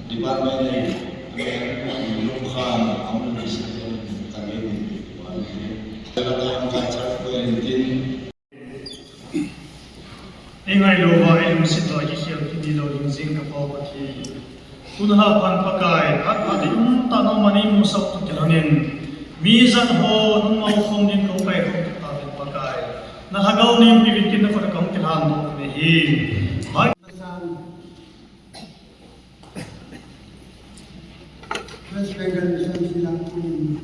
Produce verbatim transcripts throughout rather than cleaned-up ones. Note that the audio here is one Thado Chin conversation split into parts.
Department nei, lungkham, community, community. Ei ngailouva, ei lungset uva, ei kikhel kit diu lou ding jing kapo Pathen. Tun lha phan Pakai, phat phat ding um tah in nangman neimusah toh kilhonin, mi ijat ho nangma khom ding, loupai khom ding tah in Pakai, na lhagao neipe uvin tin nakhut a kahung kilhan doh ahi. West Bengal Mission Field a um,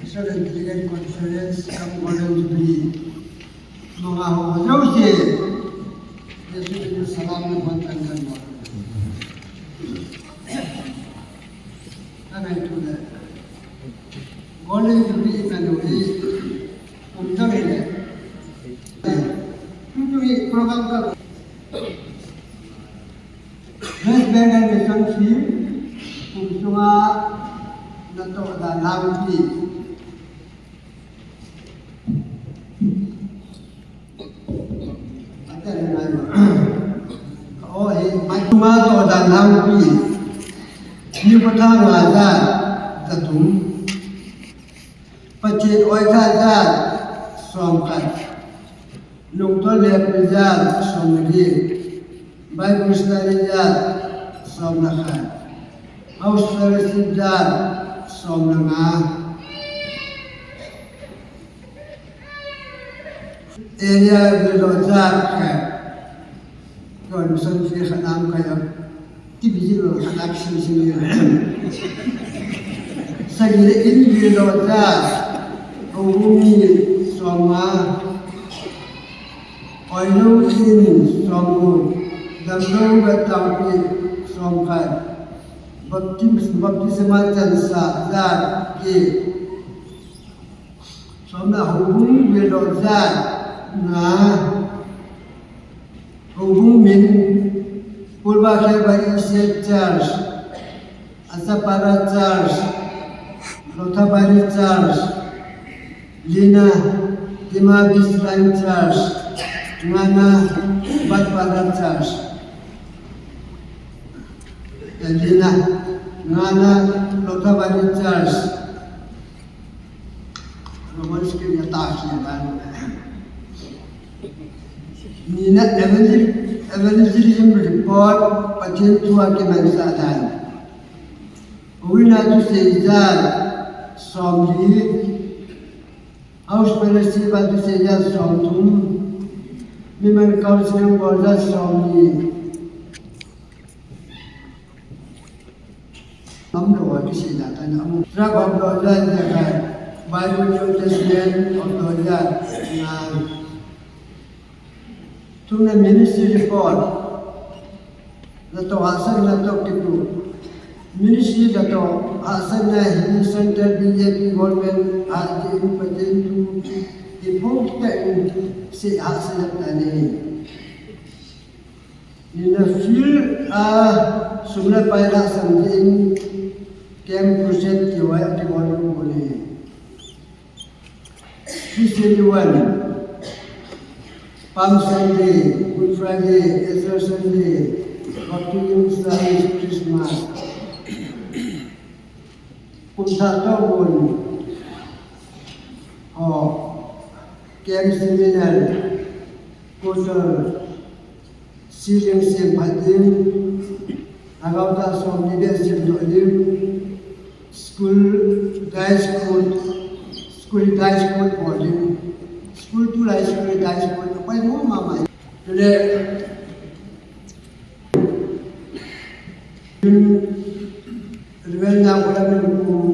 Israel Delegate Conference, Camp Golden Jubilee. Manga ho jouse, Jesu Christ salam le bon kan kan mo. Anai tu le. Golden Jubilee kan do hi. Um jang hi le. Tu tu hi program ka West Bengal Mission Field, kum sunga natoh dan lampi. Ate le nai ma. O hi, mai sunga natoh dan lampi. Ni ko tha nga ja, ja tum. Pathen oitha jat, som khat. Lungthim le pi jat, som le li. Bible study jat, som le khat. House fellowship jat, som le nga. Area village jat, khat. Kon son fi khanam kaya. Ti bijil lo khanak sim sim ni. Sagi le in village jat. Houbung mi som nga. Oilou in som gup. Damlou ga taupi som khat. Baptism, baptisma chansa jat ki. Som le houbung village jat nga. Houbung min, Purba Khebai Church, Achapara Church, Lothabari Church, lina, Dima Bislang Church, ngana, Batpara Church. Lina, ngana, Lothabari Church. Roman script ya ta khi dan. Nina evangel-, evangelism report, Pathen thu a kimansah dan. Uina thusei jat, som li. House fellowship a thusei jat, som thum. Miman counseling bol jat, som li. Am lo a kisei na tan am. Drug of lo ja ja ka. Bible New Testament of lo ja na. Tuna ministry report. Natoh hahsatna toh kitu. Ministry natoh hahsatna hi central B J P government a ti in Pathen thu hi phung ta in si hahsatna ta ni. Nina field a sum le pai la sam ding Camp Crusade ti uva kibol u ahi. Christian one, Palm Sunday, Good Friday, Easter Sunday, Baptism Service, Christmas. Kum thah toh mun. O, camp seminar, quarter, ceiling sem phat ding, lhagao thah som ni beh sem doh ding, school dress code, school dress code bol ding, school tulai school dress code, apai mo mama. Tule, Reverend Nyangkholam in kum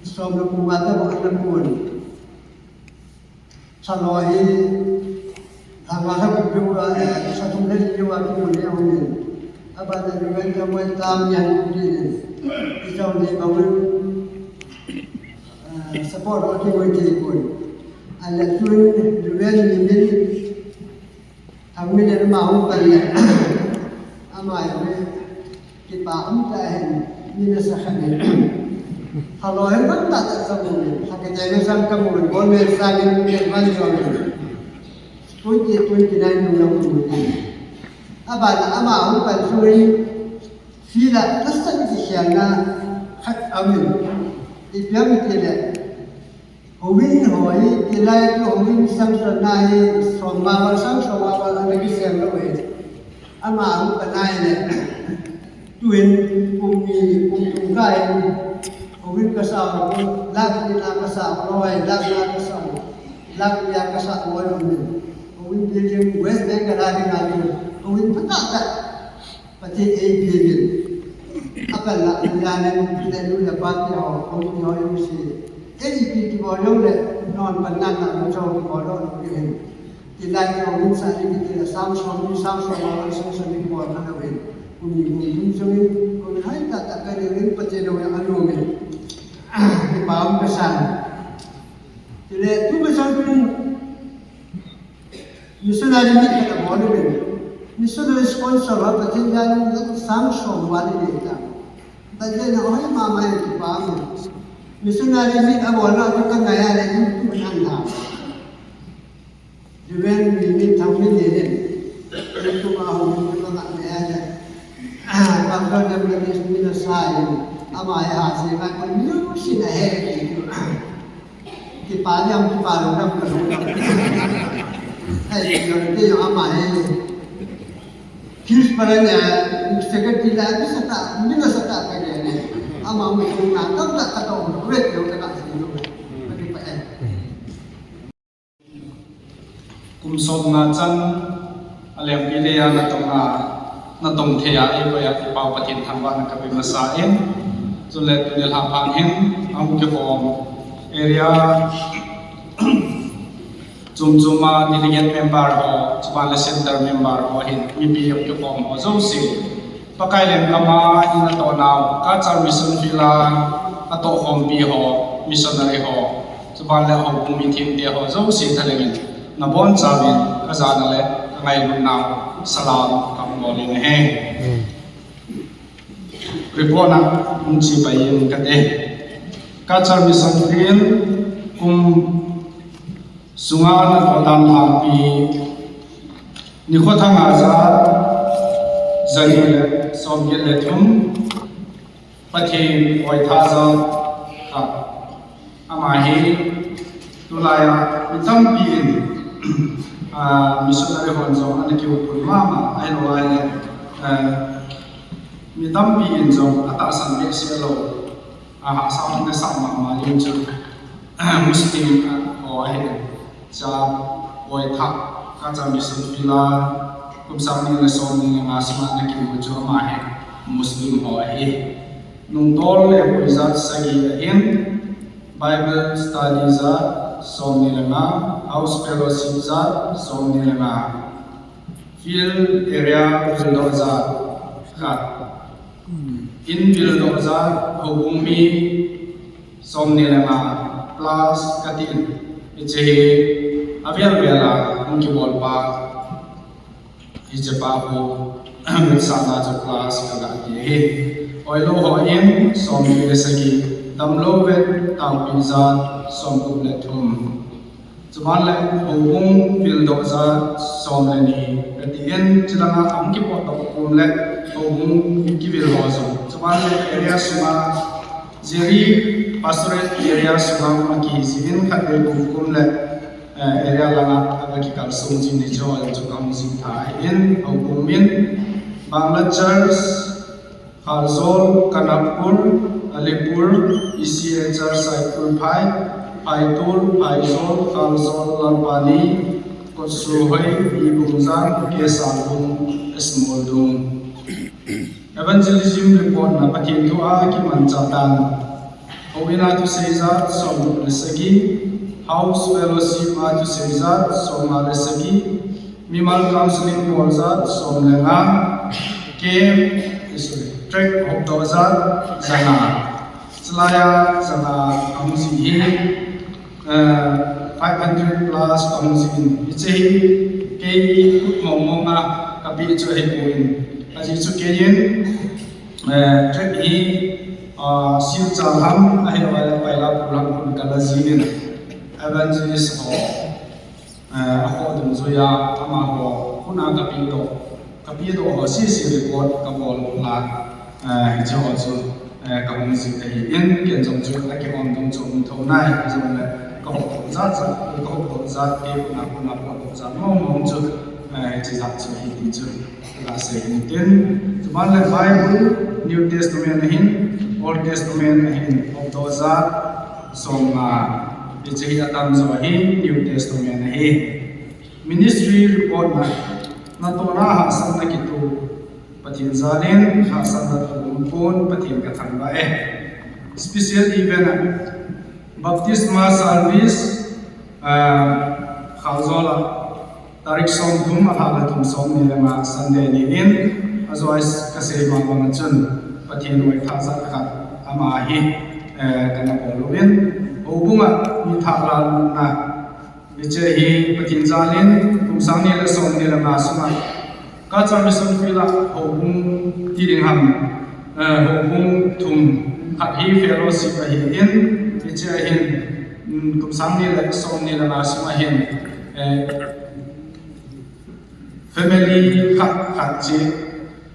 som le kum nga tobang ana pun. Salo hi, lha nga lha kum peuh a, eh, sa thum le li uva kimu le hung in. Abana Reverend Nyangkholam tam yan kum din. I chau ni bang in. Poro ki wai ti kun. Ala tun duren ni min. Thangmin le ama hung pan le. Ama ya me. Kipa um ta hen. Ni na sa khan ni. Halo hen ban ta ta sa mu ni. Sa ke te sang ka mu ni. Bol me sa ni ke ban jo ni. Twenty twenty-nine nung na mu ni. Aba na ama hung pan su ni. Sila, tasa ni kisiang na khat amin. Ipiang itile. Houin hoi, ilai tu houin sang sang na hi, som ma ba sang som ma ba na kisiang lo hi. Ama ang panai le. Tuin, kum ni, kum tum kai. Houin kasa, lak ni na kasa, loi, lak na kasa. Lak ni kasa, loi, houin. Houin building, West Bank, kala ni na tu. Houin patah tak. Pathen eipeh in. Apel la, la le, le lu le pa te ho, ko ni ho yo si. Eipeh kibol yo le, non pan nan na lo cho kibol lo lo ke hin. Ti lai ko min sa ni ki ti la sam so ni sam so ma lo so so ni kibol na lo hin. Kum ni kum ni so ni, ko ni hai ta ta ka ni rin Pathen lo ya anu min. Kipa um kasan. Ti le, tu me so ni Missionary meet khat abol uvin. Missionary sponsor a Pathen jal in sang som val in ta. Pathen a hoi mama in kipa mo. Missionary meet abol na tu ka ngaya le in tu nan la. Duven ni ni thang ni ni ni. Tu ma ho ni tu ma ngaya le. Ah, pastor jam le ni na sa in. Ama ya ha se ma ko ni si na he ki tu. Kipa ni am kipa lo dam ka lo dam. Ai, yo te yo ama he. Kis para ni, secretary la ni sa ta, ni na sa ta ka ni. Ama mo ko na tam ta ka to, red yo ka ta si lo. Ka kipa eh. Kum som nga chan, a lengpi le a na tong a, na tong thei a, eikoi a, i Pau Pathen thangvahna ka pe masa in. Chule tuni lha phan hin, a hung kikhom area chom chom a delegate member ho, chuban le center member ho hin, mipi hung kikhom ho jouse. Pakai lenggam a i natoh nau, Cachar Mission Field a atoh khompi ho, missionary ho, chuban le houbung mithengte ho jouse thalheng in nabonchauvin kajana le kangailutnau salam kabol in ahi. Report na hung che pai in kate. Cachar Mission Field kum sunga natoh dan lhangpi Nikho thanga ja, jani le, somget le thum, Pathen oitha ja, kha. Ama hi, tulai a, mi tampi in, a, missionary hon jong, ana kiupun mama, ahilou le, a, mi tampi in jong, atahsan behseh lou. A, hahsa hung nasah mama jeng chu, Muslim, a, ho ahi. Cha, oitha, Cachar Mission Field a, kum sang ni le som ni le nga sunga ana kimu chu ama hi Muslim ho ahi. Nungtol le puijat sagi ahin, Bible study jat som ni le nga, house fellowship jat som ni le nga. Field area field doh jat khat. In field doh jat houbung mi som ni le nga plus kati in. Hiche hi avel vel a hung kibol pa. Hiche pa khu vetsahna chu plus kaga ti ahi. Oilou ho in som ni le sagi, damlou vet taupi jat somgup le thum. Chuban le houbung vil doh jat som le ni, kati in, chulanga ahung kipot doh kom le houbung kivil ho jong. Chuban le area sunga, Jiri Pastorate area sunga hung kihi jin khatvei kum kum le, eh, area langa aga kikalsong jing ni chu hoi chu kahung jing tha in, houbung min, Bangla Church, Khaljol, Kanakpur, Alipur, E C A Church, Saikul Phai, Phaitol, Phaijol, Khaljol, Lalpani, Kotsuhoi, Ibungjang, Kesalbung, Smoldung. Evangelism report na Pathen thu a kimanchah dan. Houin a thusei jat, somgup le sagi. House fellowship a thusei jat, somnga le sagi. Mimal counseling bol jat, som le nga. Camp, eh, sorry, tract hopdoh jat, janga. Chulai a, janga, ahung jing hi. Eh, five hundred plus kahung jih in, hiche hi kei kut mong mong a kapeh chu ahipon, ajeh chu keiin, eh, tract hi, ah, Silchar ham, ahilouleh Pailapur ham khun kala jih in, evangelist ho, eh, akhoh dungjuiya, amaho khut a kapeh doh, kapeh doh ho sese report kabol a, eh, hiche ho chu, eh, kahung jih ahin, ken jong chu akihom ding chu um thou nai, hijongle kahop doh jat jat, kahop doh jat, kei khut a, khut a kahop doh jat mong mong chu, eh, hiche jat chu ahi ti chu kasei in tin. Chuban le Bible, New Testament ahin, Old Testament ahin, hop doh jat somnga, hiche hi atamjo hi New Testament ahi. Ministry report na, natohna hahsatna kitoh, Pathen jalin hahsatna toh umpon, Pathen kathangvah e. Special event a, baptisma service, ah, Khaljol a, tarik somthum, alha le thum, somni le nga, Sunday ni in, ajoa kasei ma banga chun, Pathen oitha jat khat ama hi, eh, kana bol uvin, houbunga mi thah lalna, hiche hi Pathen jalin kum sang ni le somni le nga sunga, Kachar Mission Field a houbung ti ding ham, eh, houbung thum khat hi fellowship ahin, hiche ahin, mm, kum sang ni le somni le nga sunga hin, eh, family khat khat chu,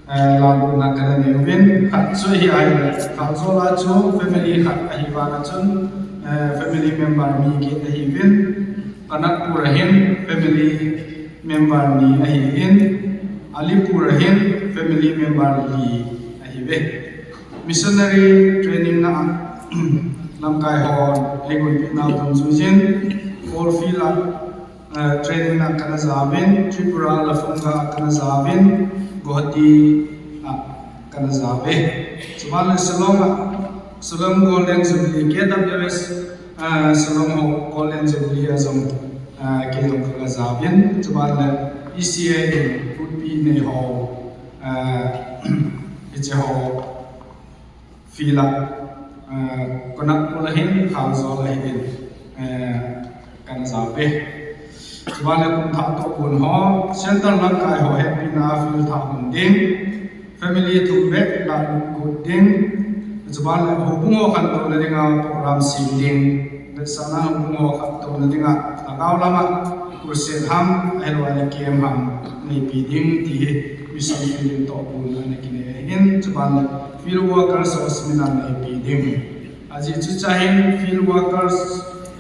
eh, lalutna kana nei uvin, khat chu hi ahile, Khaljol a chu family khat ahi vanga chun, eh, family member mi get ahiuvin, Kanakpur a hin family member ni ahin, Alipur a hin family member li ahiuve. Missionary training na lamkai hon eigonpeh nau dungjuiyin, Coalfield a, eh, training na kana jauvin, Tripura Lafunga kana jauvin, Guwahati a kana jauve. Chuban le Shillong a, Shillong Golden Jubilee, K W S, eh, Shillong ho Golden Jubilee a jong, eh, kei jong kana jauvin. Chuban le E C A in, Kutpi nei ho, eh, hiche ho, Field a, eh, Konakpur a hin, Khaljol a hin, eh, kana jauve. Chuban le kum thah toh pon ho, center lamkai ho hepina field thah hung ding, family thum beh lalut ding, chuban le houbung ho khantouna dinga program sem ding, vetsahna houbung ho khantouna dinga, lhagao lama crusade ham, ahilouleh camp ham neipe ding ti hi mission field in tohgon ana kinei ahin, chuban le field workers ho seminar neipe ding. Ajeh chu chahin field workers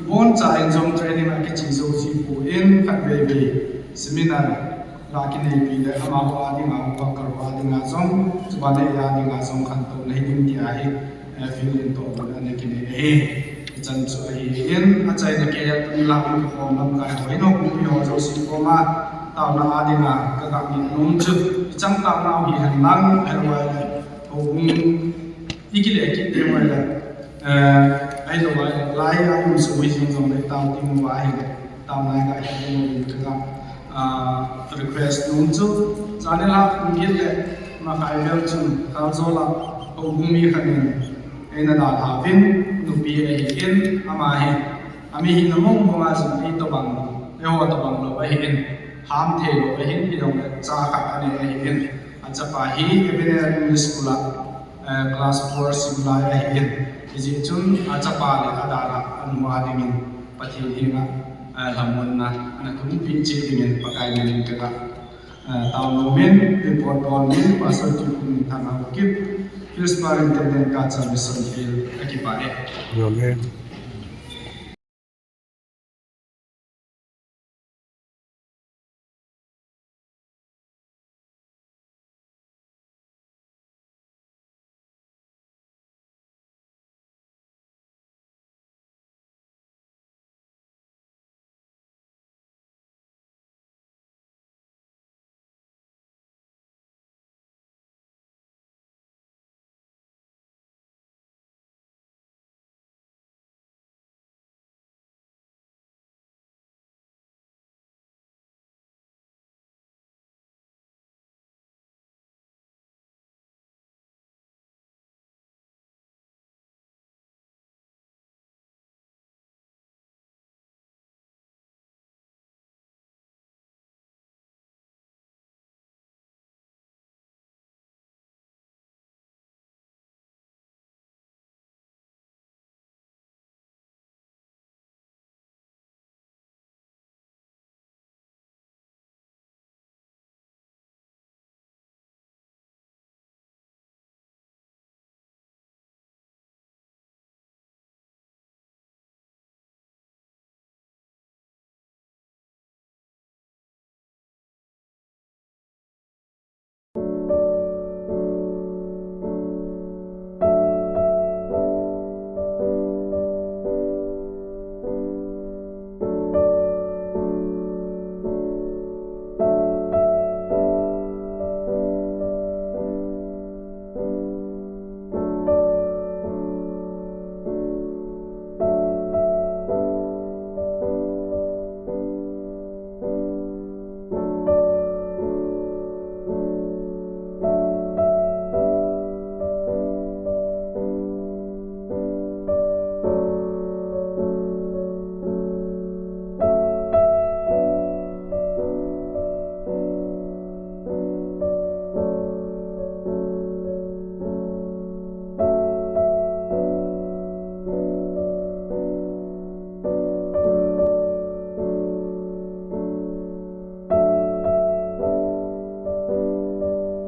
iboncha in jong training a kiche jou jipon, khatvei vei seminar la kineipi le amaho a dinga, worker ho a dinga jong, chuban le eia dinga jong khantouna hiding ti ahi, eh, field in tohgon ana kinei ahi. Hichan chu ahin, achaina keiya tuni la hung kikhom lamkai ho, ino kumi ho jouse koma, taona a dinga kaga ngeh nom chu, ichang taonau hihen lang, ahilouleh houbung ikile kit teng uleh, eh, ahilouleh, lai a um sung hi jing jongle tao ding uva ahile, taona iga hi ding uvin kaga, ah, request nom chu, jan ni la kum get le makhai vel chun Khaljol a houbung mi khat in eina dalhauvin, nupi ahin, ama hi, ami hina mong mong a jong eitobang, eiho tobang lou ahin, ham thei lou ahin, hijongle cha khat anei ahin, achapa hi Ebenezer English School a, eh, class four sim lai ahin, hijeh chun achapa le adalhah anu a dingin Pathen henga, eh, lhamonna ana thumpi cheh dingin Pakai minin kaga, eh, tao nomin, report bol min, Pastor Kipminthang Haokip, Field Superintendent Kachar Mission Field, akipah e. Amen.